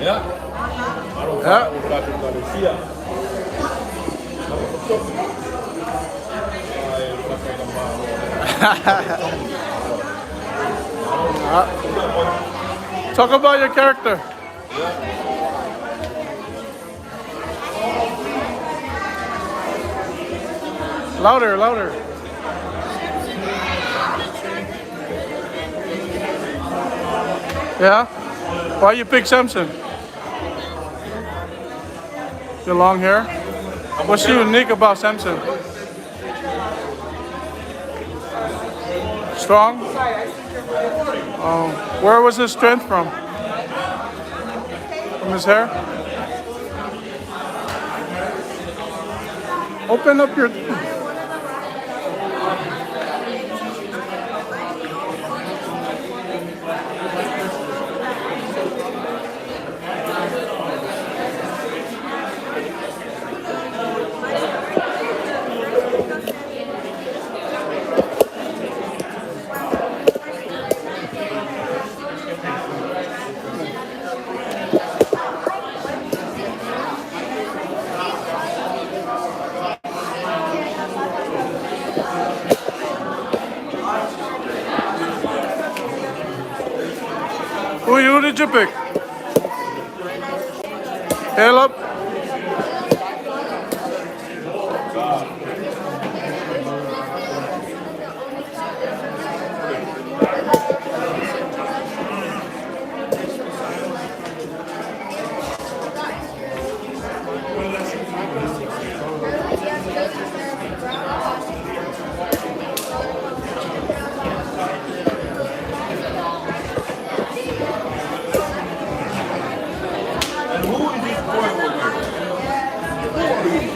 Ia, malo Yeah. o tatou ekalesia. Topi. Ai, whakataka Talk about your character. Louder, louder. Yeah? Why you pick Samson? Your long hair? What's unique about Samson? Strong? Oh, where was his strength from? From his hair? Open up your. Who did you pick? Caleb? And who is this boy over here? Who are you?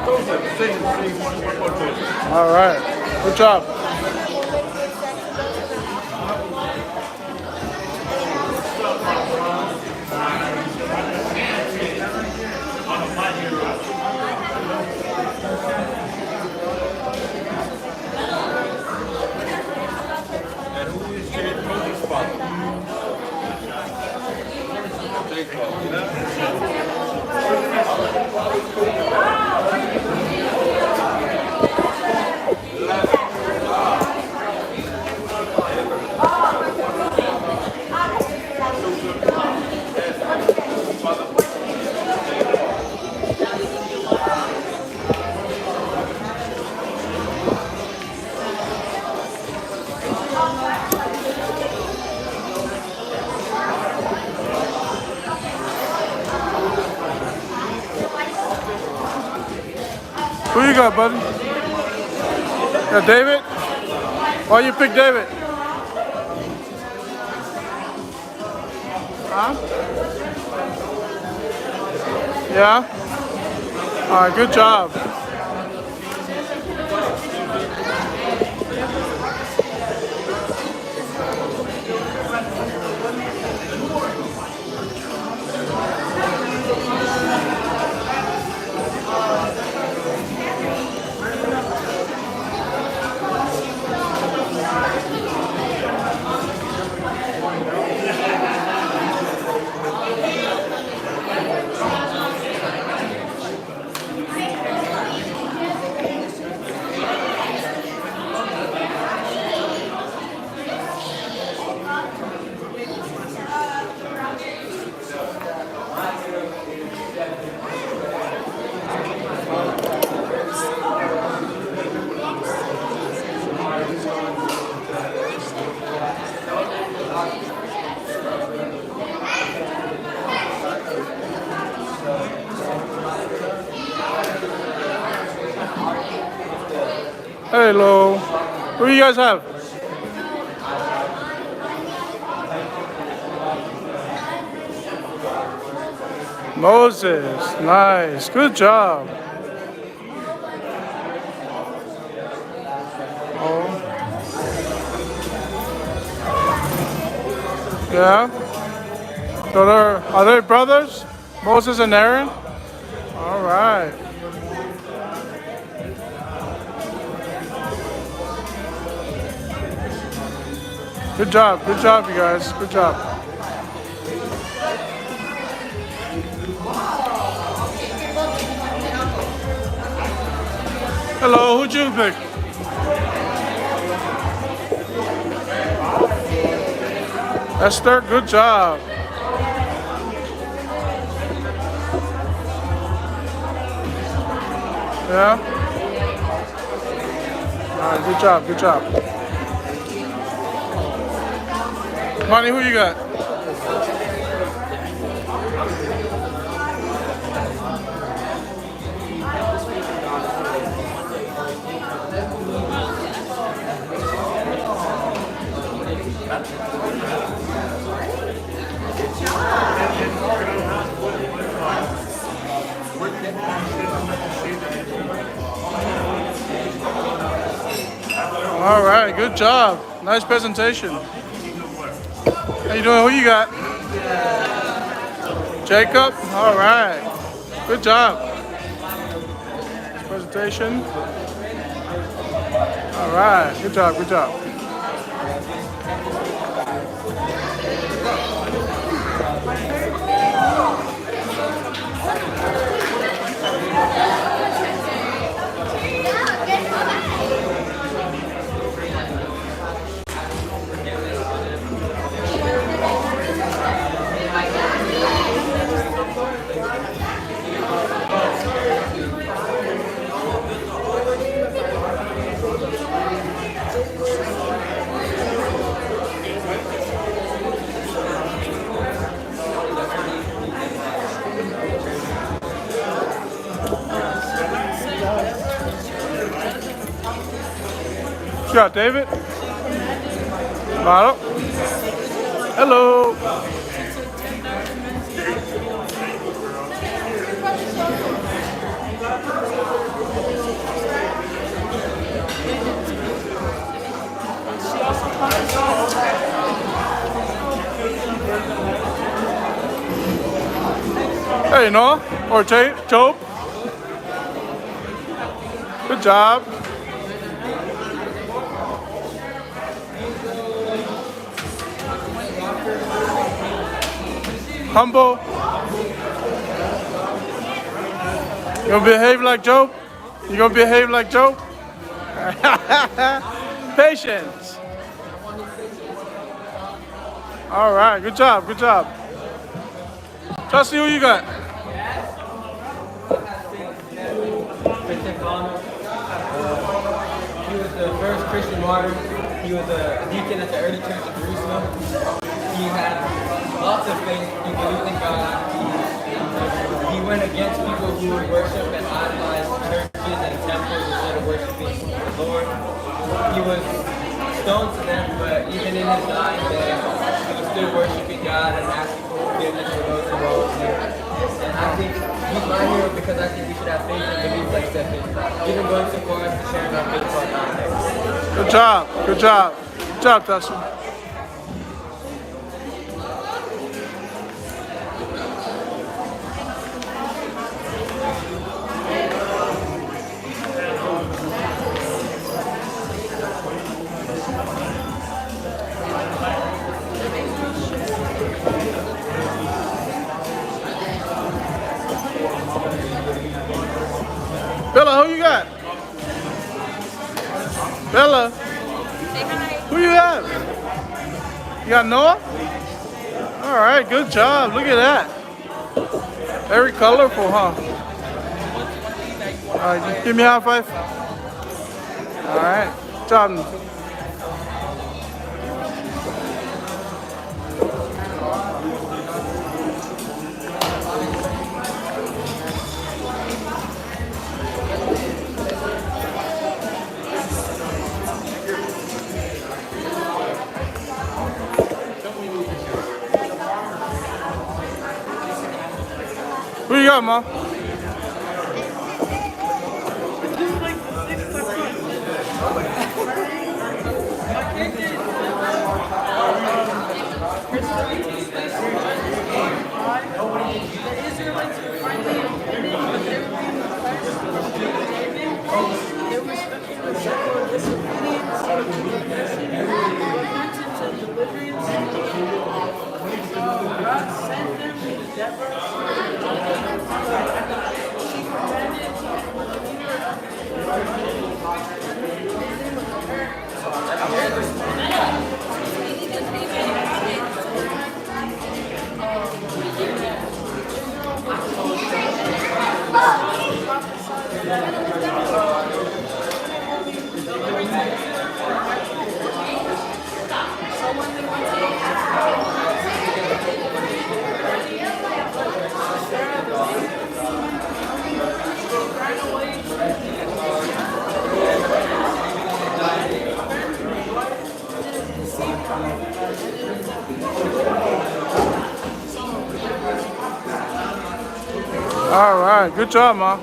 Joseph, same, same, one more Joseph. All right. Good job. And who is Joseph's father? Jacob. Yeah? Who you got, buddy? Yeah, David? Why you pick David? Huh? Yeah? All right, good job. Hello. Who you guys have? Moses. Nice. Good job. Oh. Yeah. So are they brothers? Moses and Aaron? All right. Good job. Good job, you guys. Good job. Hello, who'd you pick? Esther, good job. Yeah? All right, good job, good job. Money, who you got? All right, good job. Nice presentation. How you doing? Who you got? Jacob? All right. Good job. Nice presentation. All right. Good job. Good job. You got David? Model. Hello. Hey, Noah or Job. Good job. Humble. You gonna behave like Job? You gonna behave like Job? Patience. All right, good job, good job. Trusty, who you got? Christian Connor. He was the first Christian martyr. He was a deacon at the early church of Jerusalem. He had lots of faith. He believed in God. He went against people who would worship and idolize churches and temples instead of worshiping the Lord. He was stoned to death, but even in his dying day, he was still worshiping God and asking for forgiveness for those who wronged him. And I think he's my hero because I think we should have faith and belief like Stephen, even going so far as to sharing our faith for our context. Good job, good job. Good job, Tustin. Bella, who you got? Bella. Who you have? You got Noah? All right, good job. Look at that. Very colorful, huh? All right, give me a high five. All right, good job. Who you got, Mom? The Israelites were finally offended, but they were being oppressed by David. They were stuck in the cycle of disobedience, oppression, repentance, and deliverance. God sent them Deborah. All right, good job, Ma.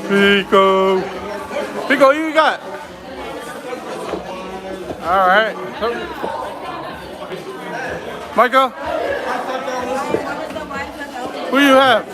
Pico. Pico, who you got? All right. Michael, who you have?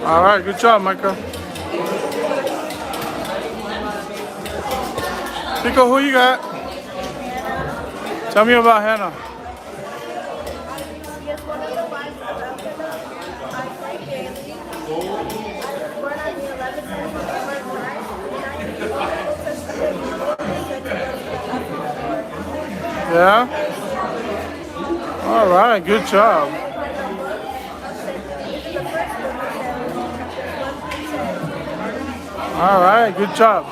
All right, good job, Michael. Pico, who you got? Tell me about Hannah. She is one of the wives of Elkanah. I pray daily. I was born on the 11th of November, 1994. Yeah? All right, good job. All right, good job.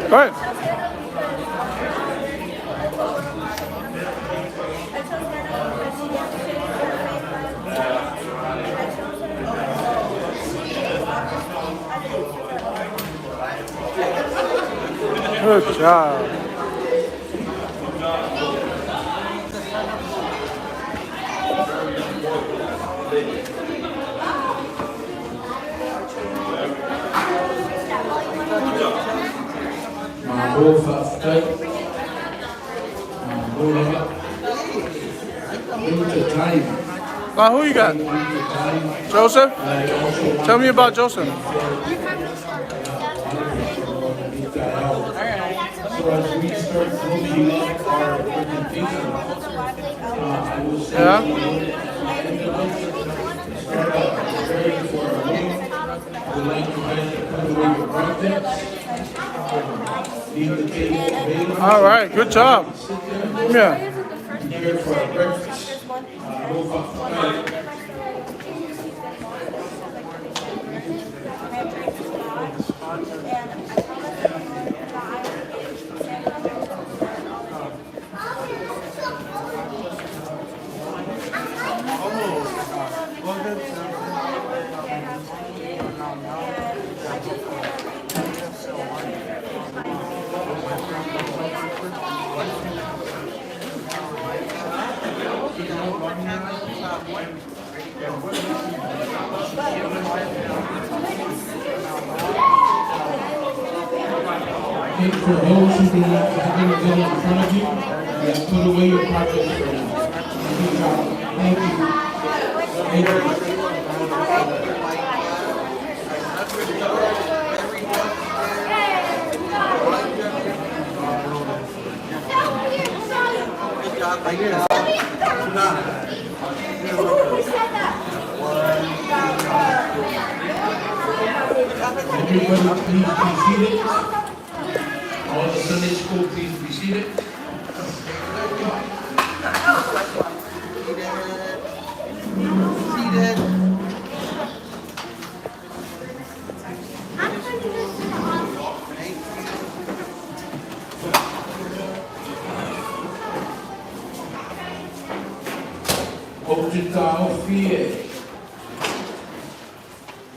Go ahead. Good job. Malo faafetai, malo lava. Due to time, Now, who you got? due to time, Joseph? I also want Tell me about Joseph. to leave that out. So as we start closing up our presentation, I will say Yeah? start out preparing for our meal. I would like you guys to put away your projects, leave the table available. All right, good job. Sit there, Come here. prepare for our breakfast. Malo faafetai. Okay, for those who do not have anything in front of you, you put away your projects for now. Good job. Thank you. Thank you. Everybody, please be seated. All the Sunday school, please be seated. Seated. Thank you. Ou te taofi e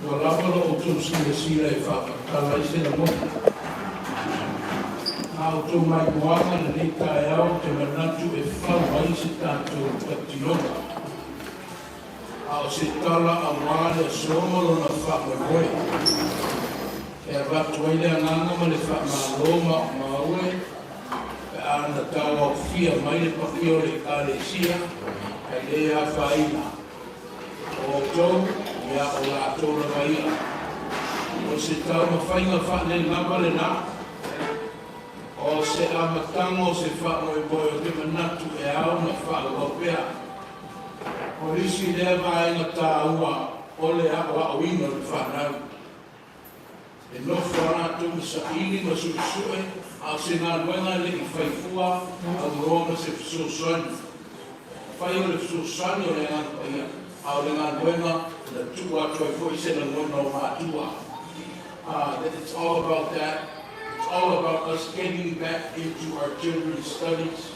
ua lava lo outou silasila e faamatala ai se lagona. A outou maimoaga i lenei taeao ou te manatu e fau ai se tatou patinoga, a o se tala aua le aso ma lona faamoemoe. E avatu ai le agaga ma le faamalo maumau e pe a na tauaofia mai le paia o le Ekalesia ae le afaina. O outou, ia o latou lava ia. O se taumafaiga faalelava lena. O se amataga o se faamoemoe ou te manatu e ao ona faaauau pea. O le isi lea vaega taua o le aoaoina o le fanau. E nofo a latou ma saili ma suesue, a o se galuega e le i fai fua aunoa ma se fesoasoani. Afai o le fesoasoani o le Agaga Paia, a o le galuega na tuu atu ai foi se lagona o matua. Ah, that it's all about that. It's all about us getting back into our children's studies.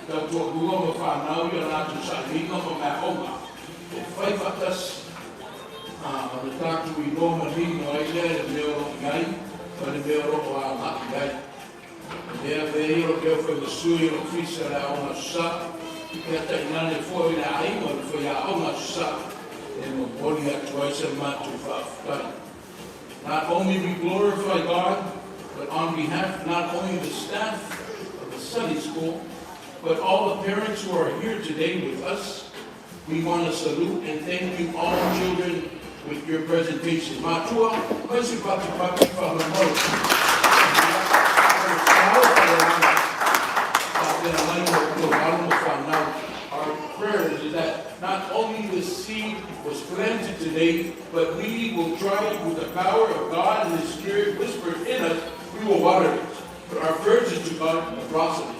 Tautoalua ma fanau i a latou sailiga ma meaaoga e fai faatasi. Ā, ona tatou iloa manino ai lea i le mea o lo o i ai ma le mea o lo o agai i ai. E le avea ia o leo fai ma sui o le Ofisa o le Aoga Aso Sa, ia tainane foi le aiga o le faiaoga Aso Sa e momoli atu ai sa matou faafetai. Not only we glorify God, but on behalf not only the staff of the Sunday school, but all the parents who are here today with us, we want to salute and thank you all children with your presentation. Matua, mai se patupatu faamolemole. Our prayers is that not only the seed was planted today, but we will try with the power of God and His Spirit whispered in us, we will water it. But our prayers is to God to blossom it.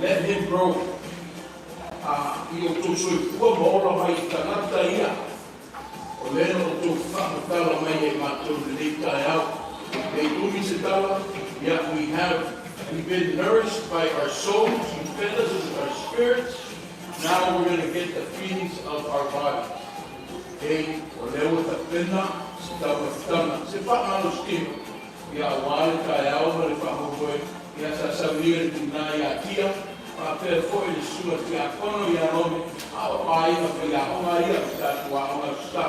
Let him grow. Ā, i outou soifua ma ola mai i tagata ia, o lea na outou faamatala mai ai matou i lenei taeao. Nei umi se tala, ia, we have, we've been nourished by our souls, you fed us with our spirits, now we're gonna get the feedings of our bodies. Hei, o lea ua tapena se taumafataga, se faamalositino, ia aua le taeao ma le faamoemoe, ia sa saunia le tinā ia Tia, faapea foi le susuga tiakono ia Rome, a o aiga faiaoga ia o tatou aoga Aso Sa.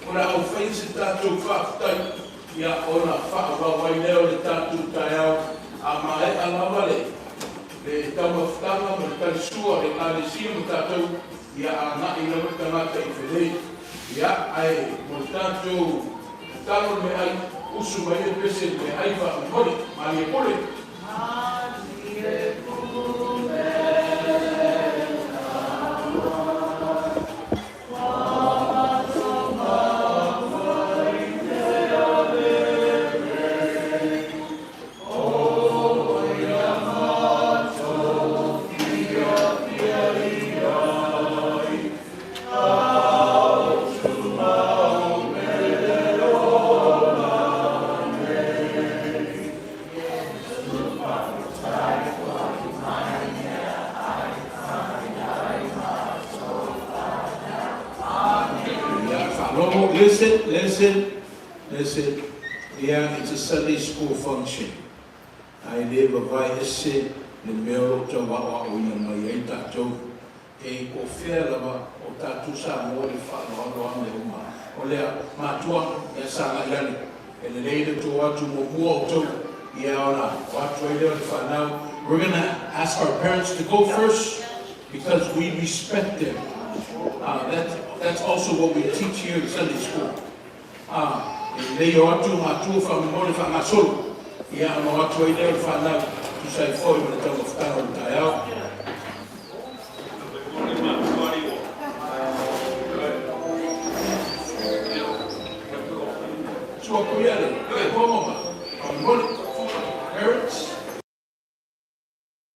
O le a ou faia se tatou faafetai, ia ona faaauau ai lea o le tatou taeao, a maea lava le le taumafataga ma le talisua o le Ekalesia ma tatou, ia agai lava le tagata i felei. Ia, ae mo le tatou tatalo le meaai, usu mai le pese i le meaai faamolemole. Malie pule! Faalogo, listen, listen, listen, yeah, it's a Sunday school function. Ae le vavae ese le mea o lo o tau aoaoina mai ai tatou. E ko fea lava o tatou Samoa i le faaaloalo a mea uma. O lea, matua, ia sagai ane. E lelei le tou atu muamua outou, ia ona o atu ai lea o le fanau. We're gonna ask our parents to go first because we respect them. That's, that's also what we teach here in Sunday school. Ā, e lelei o atu matua faamolemole faagasolo, ia ona o atu ai lea o le fanau, tusa ai foi ma le taumafataga o le taeao. Sua kuia le, e pomo ma, faamolemole.